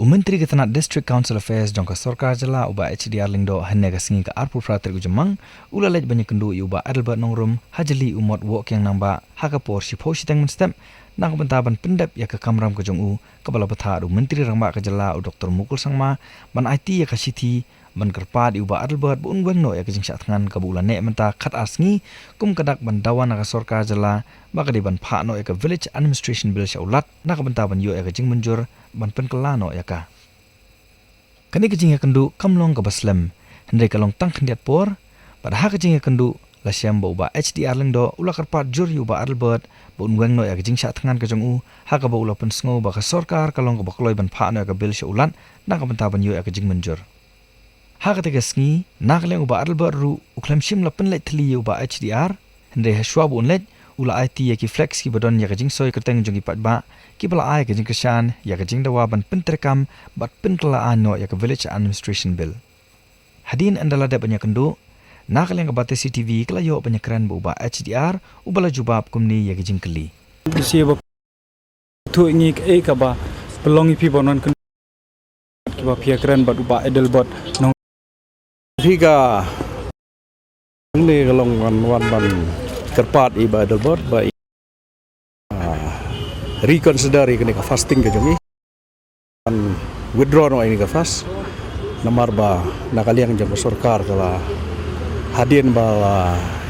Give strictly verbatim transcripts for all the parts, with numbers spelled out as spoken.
U Myntri ka tnat District Council Affairs jong ka Sorkar Jylla u Bah H D R Lyngdoh hynne ka sngi ka arphew phra tarik u Jymmang u la leit ban ïakynduh ïa u Bah Adelbert Nongrum ha jylli u mot Woh Kiang Nangbah ha ka por shiphew shiteng mynstep na ka bynta ban pyndep ïa ka kamram ka jong u kaba la bthah da u Myntri Rangbah ka jylla u Doktor Mukul Sangma ban aiti ïa ka shithi ban kyrpad ïa u Bah Adelbert ba un weng noh ïa ka jingshah thngan kaba u la neh mynta khatar sngi kum ka dak ban dawa na ka Sorkar Jylla ba ka dei ban phah noh ïa ka Village Administration Bill sha u Lat na ka bynta ban ïoh ïa ka jingmynjur ban pynkylla noh ïa ka. Kane ka jingïakynduh kam long kaba slem hynrei ka long tang khyndiat por bad ha ka jingïakynduh la shem ba u Bah H D R Lyngdoh u la kyrpad jur ïa u Bah Adelbert ba un weng noh ïa ka jingshah thngan ka jong u ha kaba u la pynsngew ba ka sorkar ka long kaba kloi ban phah noh ïa ka bill sha u Lat na ka bynta ban ïoh ïa ka jingmynjur. Ha kata ka sngi na ka liang u Bah Adelbert ruh u khlem shym la pynleit thylli ïa u Bah H D R hynrei ha shuwa ba un leit u la aiti ïa ki flex kiba don ïa ka jingsoi kyrteng jong ki paidbah kiba la ai ka jingkyrshan ïa ka jingdawa ban pyntreikam bad pynkylla aiñ noh ïa ka Village Administration Bill. Hadien ynda la dep ban ïakynduh na ka liang ka Batesi T V ka la ïoh ban ïakren bad u Bah H D R uba la jubab kumne ïa ka jingkylli. Bisi ba thuh ngi kaei kaba pynlong ïa phi ban wan kynduh kiba phi ïakren bad u Bah Adelbert Nongrum. Phi ka ne ka long wan wan ban kyrpad ïa u Bah Adelbert ba i, ah, reconsider ïa kane ka FAST ka jong i. Ban withdraw noh ïa kane ka FAST. Namar ba na ka liang jong ka sorkar ka la hadien ba la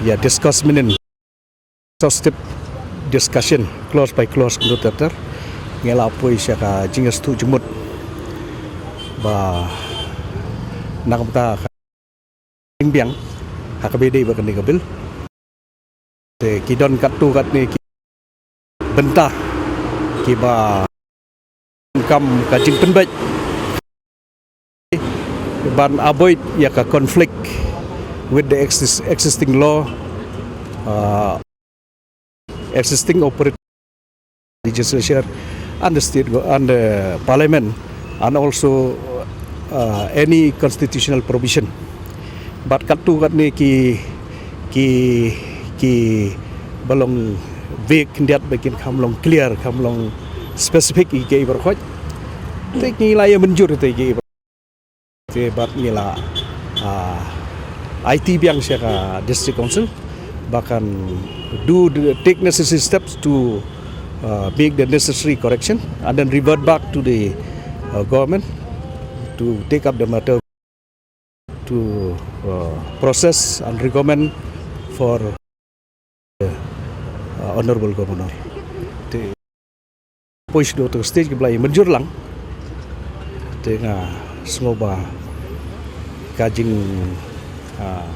ïa discuss mynnin exhaustive discussion, clause by clause kumta ter ter. Ngi la poi sha ka jingïasngewthuh jingmut ba na ka bynta ka jingbiang ha kaba ïadei bad kane ka bill. Te ki don katto katne ki bynta kiba kam ka jingpynbeit ban avoid ïa ka conflict with the exis-, existing law, uh, existing operating legislature and the state go-, and the parliament and also, uh, any constitutional provision. Bad katto katne ki, ki, kiba long vague khyndiat ba kin kham long clear, kham long specific ïa kiei baroh khoit. Te ngi la ïa mynjur te kiei baroh. Te bad ngi la, ah, aiti biang sha ka District Council ba kan do the, take necessary steps to, uh, make the necessary correction and then revert back to the, uh, government to take up the matter to, uh, process and recommend for, uh, Honorable Governor. Te poi sha uto u stage kiba la ïa mynjur lang. Te nga sngew ba ka jing, ah,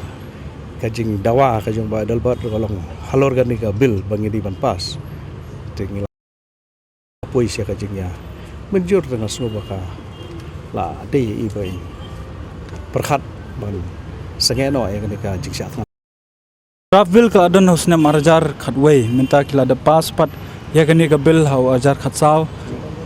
ka jingdawa ka jong u Bah Adelbert ka long halor kane ka bill ba ngi dei ban pass. Te ngi la poi sha ka jingïa mynjur te nga sngew ba ka la dei i ba i pyrkhat ban sangeh noh ïa kane ka jingshah thngan. Draft bill ka la don ha u snem ar hajar khatwei, mynta ki la dep pass pat ïa kane ka bill ha u ar hajar khatsaw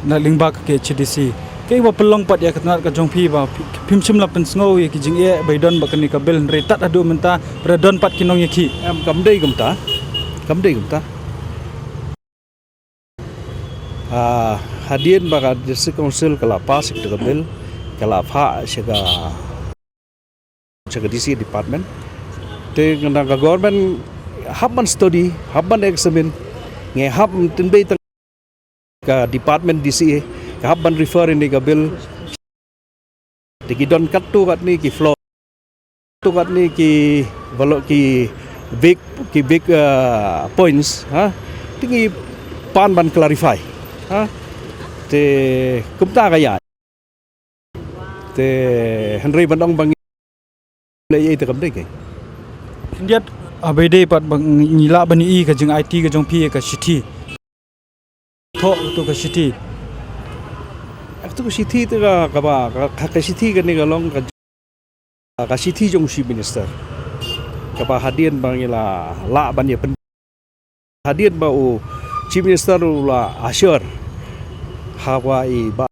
na lyngba ka K H A D C. Kaei ba pynlong pat ïa ka tnat ka jong phi ba phi, phim shym la pynsngew ïa ki jingeh ba i don bad kane ka bill hynrei tad haduh mynta ba da don pat ki nongïakhih? Em, kam dei kumta. Kam dei kumta. Ah, hadien ba ka District Council ka la pass ïa ka bill, ka la phah sha ka, sha ka D C department. Te nga na ka government hap ban study, hap ban examine, ngi hap tynbeit tang ka department D C A, ka hap ban refer ïa ka bill. Te ki don katto katne ki flaw, katto katne ki balo ki big, ki big, uh, points, ha. Te ngi pan ban clarify, ha. Te kumta ka ïa. Te hynrei ban ong ba ngi leh ïa i te kam dei kei. Khyndiat, ah, ba i dei pat ba ngi lah ban i ka jingaiti ka jong phi ïa ka shithi. Thoh katu ka shithi. Katu ka shithi te ka, kaba, ka, ka, ka shithi kane ka long ka, ka shithi jong u Chief Minister. Kaba hadien ba ngi la lah ban ïa pyn-, hadien ba u Chief Minister u la assure ha wa i ba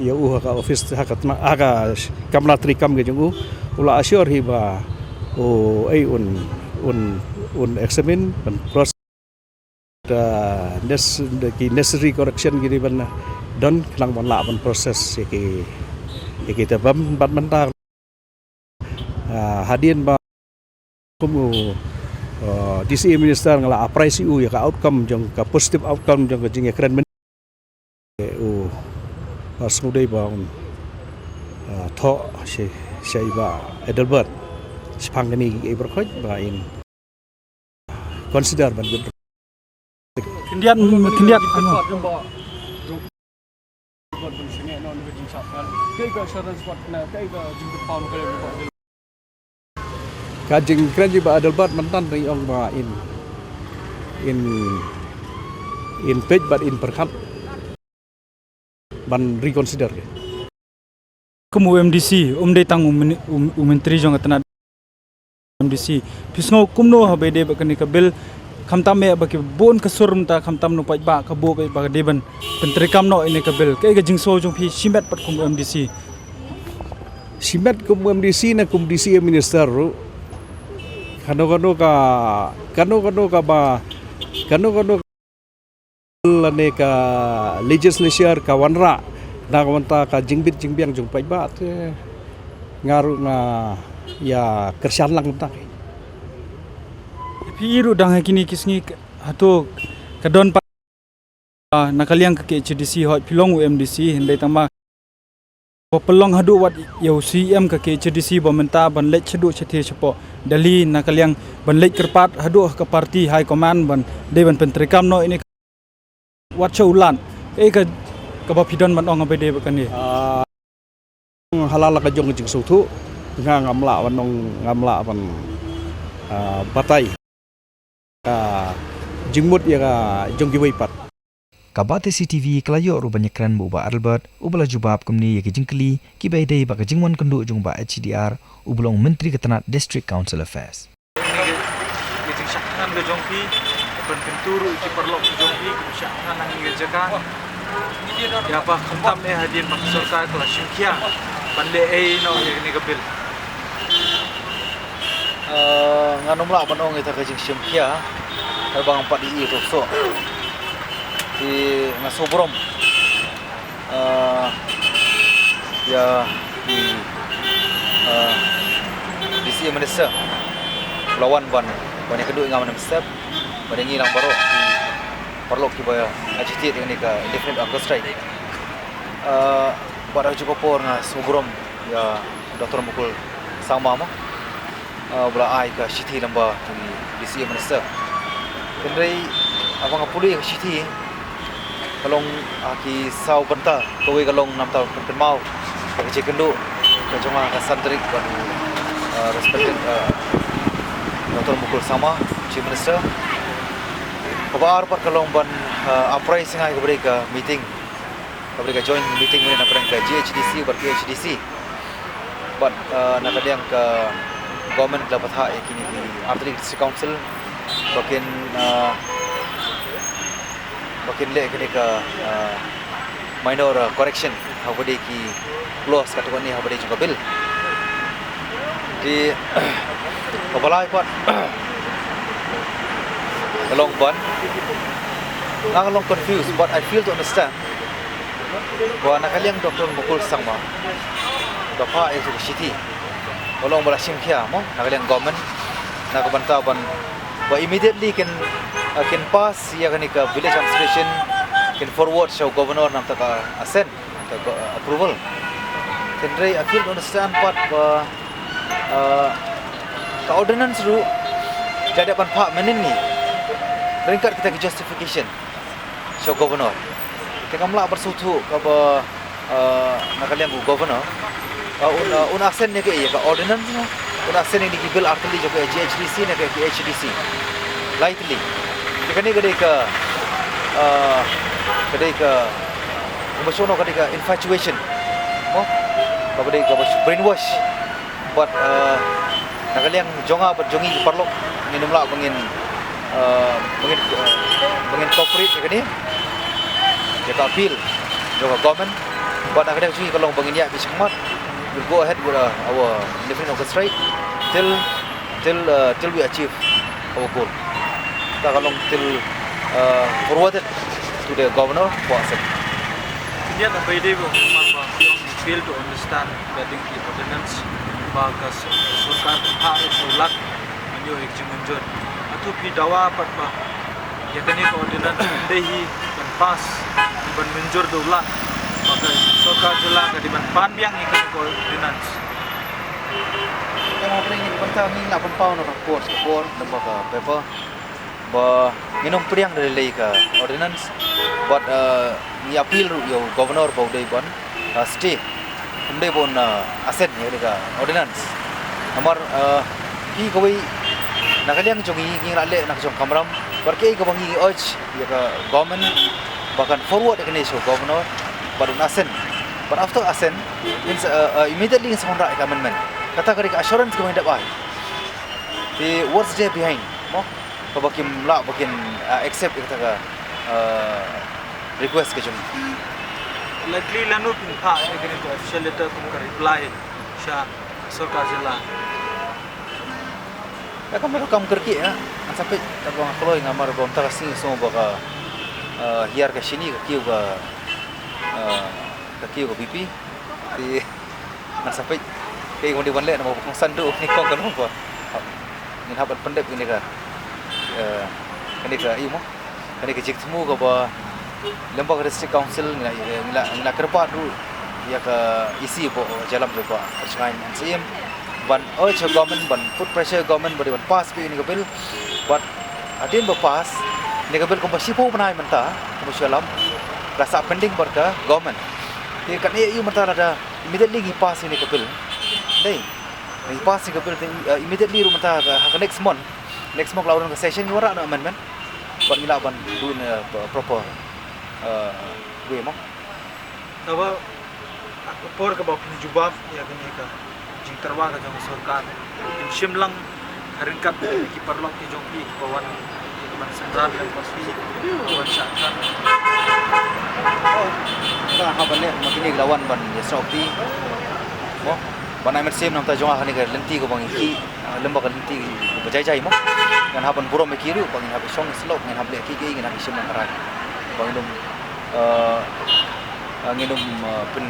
ïa u ha ka office, ha ka tna-, ha ka kamra treikam ka jong u, u la assure hi ba u, ei, un, un, un examine ban process, uh, nes-, ki necessary correction ki dei ban, Don khnang ban lah ban process ïa ki, ïa ki te bam bad mynta, ah, hadien ba kum u, ah, D C A minister nga la apprise ïa u ïa ka outcome jong ka positive outcome jong ka jingïakren mynta u, ah, sngewdei ba un, ah, thoh shi, shi ba Adelbert shaphang kine ki ei baroh ba in consider ban withdraw. Khyndiat, khyndiat, ano. Ka jingkren jong i Bah Adelbert mynta ngi ong ba in, in, in peit bad in pyrkhat ban reconsider. Kum u M D C, um dei tang u min-, u, u myntri jong ka tnat M D C. Phi sngew kumno haba ïadei bad kane ka bill, khamtam eh ba ki bun ka sur mynta, khamtam na u paidbah ka buh ba ka dei ban pyntreikam noh ïa kane ka bill. Kaei ka jingsngew jong phi shimet pat kum u M D C? Shimet kum u M D C ne kum D C A minister ruh, kano kano ka, kano kano kaba, kano kano lane ka legislature ka wanrah na ka bynta ka jingbit jingbiang jong u paidbah te nga ruh nga ïa kyrshan lang mynta. Phi ruh dang ha kine ki sngi ka, hato ka don pat, ah, na ka liang ka K H A D C, hooid phi long u M D C, hynrei tang ma ba pynlong haduh wat ïa u C E M ka K H A D C ba mynta ban leit shaduh shathie shapoh Delhi na ka liang ban leit kyrpad haduh ka party high command ban dei ban pyntreikam noh ïa kane, wat sha u lad. Kaei ka, kaba phi don ban ong haba ïadei bad kane? Ah, ha la ka jong ka jingsngewthuh nga ngam lah ban ong, ngam lah ban, ah, batai ka jingmut ïa ka jong kiwei pat. Ka Batesi T V ka la ïoh ruh ban ïakren bad u Bah Adelbert, uba la jubab kumne ïa ki jingkylli kiba ïadei bad ka jingwan kynduh jong u Bah H D R, uba long u myntri ka tnat District Council Affairs. Ki jingshah thngan ka jong phi, ban kyntu ruh ïa ki paralok ki jong phi, ki shah thngan ha kane ka jaka. Ïa ba khamtam eh hadien ba ka sorkar ka la shim khia ban leh ei noh ïa kane ka bill. Eh, ngan ym lah ban ong ïa kata ka jingshim khia, haba ngam pat ïohi ruh soh. Te nga sngewburom, eh, ïa i, eh, D C A minister ba la wan ban, ban ïakynduh ïa nga mynne mynstep, bad ïa ngi lang baroh ki paralok kiba agitate ïa kane ka indefinite hunger strike. Eh, bad ha kajuh ka por nga sngewburom ïa Doctor Mukul Sangma mo, eh, ba la ai ka shithi lyngba u D C A minister. Hynrei haba nga pule ïa ka shithi, ka long, ah, ki saw bynta, kawei ka long namar ban pynkynmaw ïa ka jingïakynduh ka jong nga ha ka san tarik bad u, eh, respected, eh, Doctor Mukul Sangma, Chief Minister. Kaba ar pat ka long ban, eh, apprise ïa nga ïa kaba dei ka meeting, kaba dei ka joint meeting mynne na pdeng ka G H D C bad K H D C. Bad, eh, na ka liang ka government ka la bthah ïa kine ki artylli ki district council ba kin, eh, ba kin leh kane ka, eh, minor, eh, correction ha kaba dei ki clause kata kane ha kaba dei jong ka bill. Te kaba lai pat ka long ban, nga ka long confused, but I fail to understand ba na ka liang Doctor Mukul Sangma, ba phah ïa ka shithi, ba long ba la shim khia mo na ka liang government, na ka bynta ban, ba immediately kin, uh, kin pass ïa kane ka village administration, kin forward sha u governor namar ka assent, ka go-, uh, approval. Hynrei I fail to understand pat ba, uh, ka ordinance ruh ka dei ban phah mynnin ni, ryngkat kita ki justification sha u governor. Te ngam lah ban sngewthuh kaba, ah, na ka liang u governor, ah, un, ah, un assent ïa ka, ïa ka ordinance, un assent ïa ki bill artylli jong ka G H D C ne ka K H D C. Lai tylli. Te kane ka dei ka, ah, ka dei ka, kumba shu ong ka dei ka infatuation. Mo? Kaba dei kaba brainwash. Bad, eh, na ka liang jong nga bad jong ngi ki paralok, ngin ym lah ba ngin, eh, ba ngin, eh, ba ngin cooperate ïa kane, ïa ka appeal jong ka government. Bad na ka liang jong ngi ka long ba ngin ïaid beit shakhmat. We'll go ahead with, uh, our indefinite hunger strike till, till, uh, till we achieve our goal. Kata ka long till, uh, forwarded to the governor for assent. Ïa ka bai dei ba u Marba Khiong fail to understand ka ding ki ordinance ba ka s-, sorkar ka phah ruh sha u Lat ban ïoh ïa ka jingmynjur. Hato phi dawa pat ba ïa kane ka ordinance ym dei hi ban pass, ban mynjur da u Lat, ba ka sorkar jylla ka dei ban pan biang ïa kane ka ordinance? Em, hapdeng ngi ban ta ngi la pynpaw na ka por, ka por, lem bad ka paper. Ba ngin ym pdiang da lei lei ka ordinance. Bad, eh, ngi appeal ruh ïa u governor ba u dei ban, eh, stay. Ym dei ban, eh, assent ïa ka ordinance. Namar, eh, hi kawei na ka liang jong ngi, ngi la leh na ka jong kamram. Bad kaei kaba ngi urge ïa ka government ba kan forward ïa kane sha u governor bad un assent. But after assent, ngin sa, eh, eh, immediately ngin sa wanrah ïa ka amendment. Kata ka dei ka assurance kaba ngi dep ai. Te what's there behind, mo? Kaba kim lah ba kin, ah, accept ïa kata ka, ah, request ka jong. Likely lano phin phah ïa kane ka official letter kum ka reply sha sorkar jylla? Ïa ka mero kam kyrkieh, ïa. Ngan sa peit, katba nga kloi nga mar ba mynta ka sngi sngew ba ka, ah, hiar ka shini ka kiew ka, ah, ka kiew ka B P. Te ngan sa peit. Kaei kaba dei ban leh namar ba kongsan duh kane kong kano ba. Ngin hap ban pyndep kane ka, eh, kane ka, ïa mo, kane ka jingthmu kaba lem bad ka District Council ngi la, eh, ngi la, ngi la kyrpad ruh ïa ka E C ba u Jairam jong ka West Jaiñtia ban urge government, ban put pressure government ba dei ban pass beit kane ka bill. Bad hadien ba pass kane ka bill kumba shiphew bnai mynta, kumba shu ïalam, la sah pending bad ka government. Te katne ïa mynta lada immediately ngi pass ïa kane ka bill. Dei, ngi pass ïa ka bill te, eh, immediately ruh mynta ka, ha ka next month. Next month la don ka session ngi wanrah noh amendment. Bad ngi lah ban do in a p-, proper, eh, way mo. Kaba, ka por kaba phin jubab ïa kane ka jingtyrwa ka jong ka sorkar, phin shim lang ha ryngkat ki paralok ki jong phi kiba wan, kiba wan synran lem bad phi, kiba wan shah khan. Oh, ka haba leh ma kine ki la wan ban ïasnoh kti. Mo, ban ai mynsiem na ka bynta jong nga ha kane ka lynti kaba ngi ïakhih, ah, lem bad ka lynti kaba jai jai mo. Ngan hap ban burom ïa ki ruh, ba ngin hap ban shong ïa ki syllok, ngin hap leh kiei kiei, ngin hap ban shim lang harai. Ba ngin ym, eh, eh, ngin ym, eh, pyn,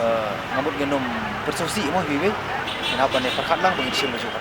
eh, nga mut ngin ym pynsngewsih mo, iwei iwei. Ngin hap ban ïa pyrkhat lang ba ngin shim la jong ka